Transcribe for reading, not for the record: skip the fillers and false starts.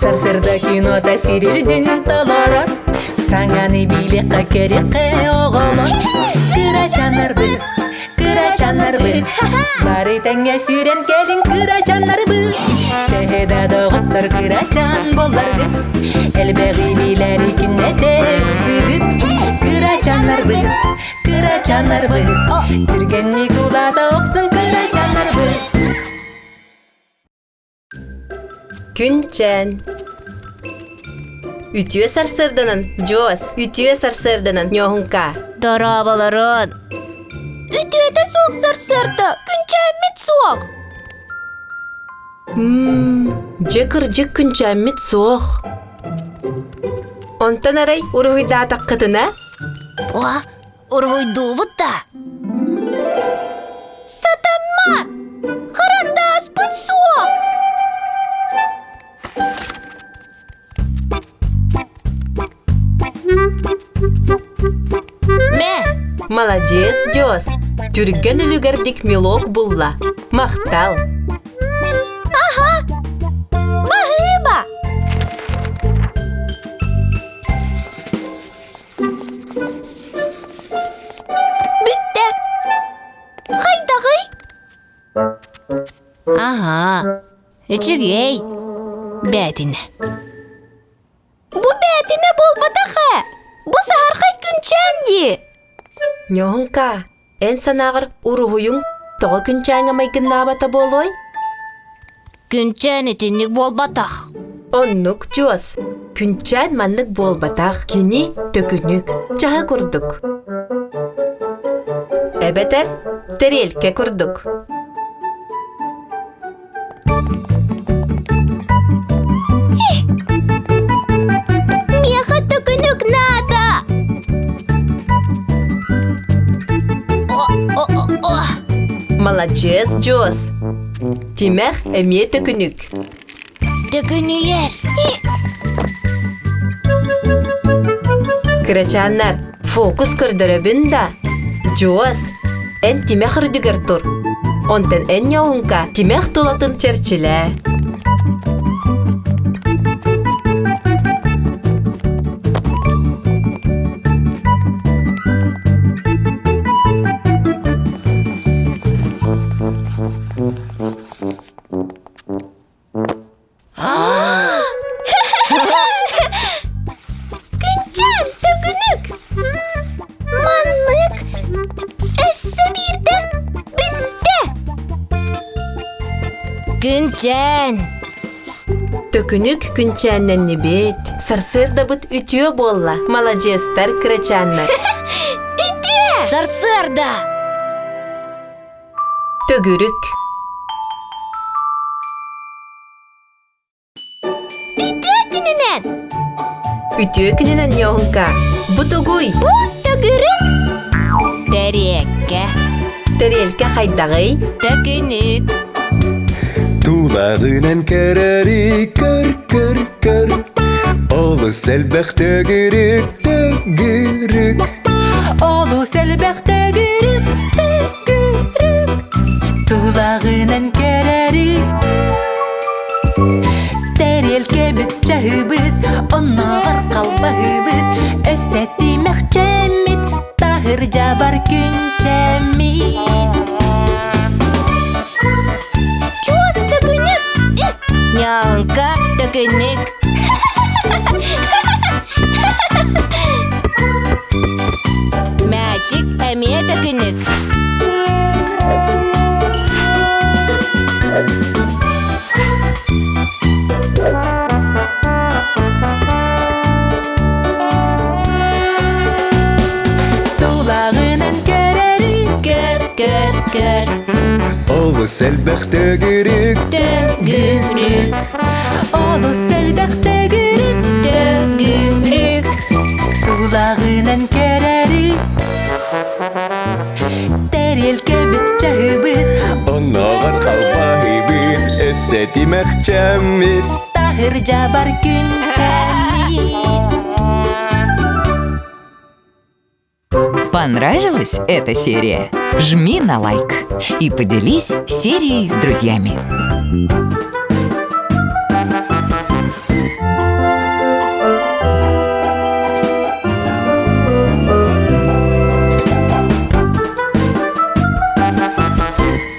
Сарсыарда кинота сирирдин толорор, Саҥаны билиэххэ көрүөххэ оҕолор. Кырачааннарбыт, кырачааннарбыт, Бары тэҥҥэ сүүрэн кэлиҥ кырачааннарбыт. Төһө да доҕоттор кырачаан буолларгыт, Элбэҕи билэри күннэтэ ыксыгыт. Кырачааннарбыт, кырачааннарбыт, Түргэнник улаата охсун кырачааннарбыт. Күнчээн Үтүө сарсыарданан, Дьуос, үтүө сарсыарданан, Ньоһуҥкаа. Дорооболорун. Үтүөтэ суох сарсыарда, күнчээммит суох. Дьэ кырдьык күнчээммит суох. Онтон арай уруһуйдаатаххытына? О, Уруһуйдуубут да? Сатаммат! Харандааспыт суох! Мэ! Маладьыас, Дьуос! Түргэн үлүгэрдик милок булла. Махтал! Аха! Баһыыба! Бүттэ. Хайдаҕый? Аһаа, үчүгэй. Бээтинэ. Бу бээтинэ буолбатах ээ. Бу саһархай күнчээн дии. Ньоһуҥка, эн санааҕар уруһуйуҥ тоҕо күнчээҥҥэ майгыннаабата буолуой? Күнчээн итинник буолбатах. Оннук чуос. Күнчээн маннык буолбатах. Кини төкүнүк, чаһы курдук. Эбэтэр тэриэлкэ курдук. Миэхэ төкүнүк наада! Маладьыас, Дьуос! Тимэх эмиэ төкүнүк. Төкүнүйэр. Кырачааннар, фокус көрдөрөбүн да? Дьуос, эн тимэх үрдүгэр тур. Онтон эн ньоһуҥка тимэх тулатын чэрчилээ. Күнчээн, төкүнүк! Маннык өссө биирдэ бүттэ! Күнчээн! Төкүнүк күнчээннэннибит. Сарсыардабыт үтүө буолла. Маладьыастар, кырачааннар. Үтүө! Сарсыарда! Төгүрүк. Үтүө күнүнэн! Үтүө күнүнэн, Ньоһуҥка! Бу тугуй? Бу төгүрүк! Тэриэккэ. Тэриэлкэ хайдаҕый? Төкүнүк. Тулаҕынан көрөрү көр, көр, көр. Олус элбэх төгүрүк, төгүрүк. Олус элбэх төгүрүк, төгүрүк. Тулаҕынан көрөрү Тэриэлкэбит чаһыыбыт, оннооҕор халбаһыыбыт, өссө тимэхчэммит, таһырдьа бар күнчэммит. Чуос төкүнүк! Ньааҥка төкүнүк. Мээчик эмиэ төкүнүк. Тулаҕынан көрөрү Көр, көр, көр. Олус элбэх төгүрүк Төгүрүк. Олус элбэх төгүрүк Төгүрүк. Тулаҕынан көрөрү Тэриэлкэбит чаһыбыт Оннооҕор халбаһыыбыт өссө тимэхчэммит Таһырдьа бар күнчэммит Понравилась эта серия? Жми на лайк и поделись серией с друзьями.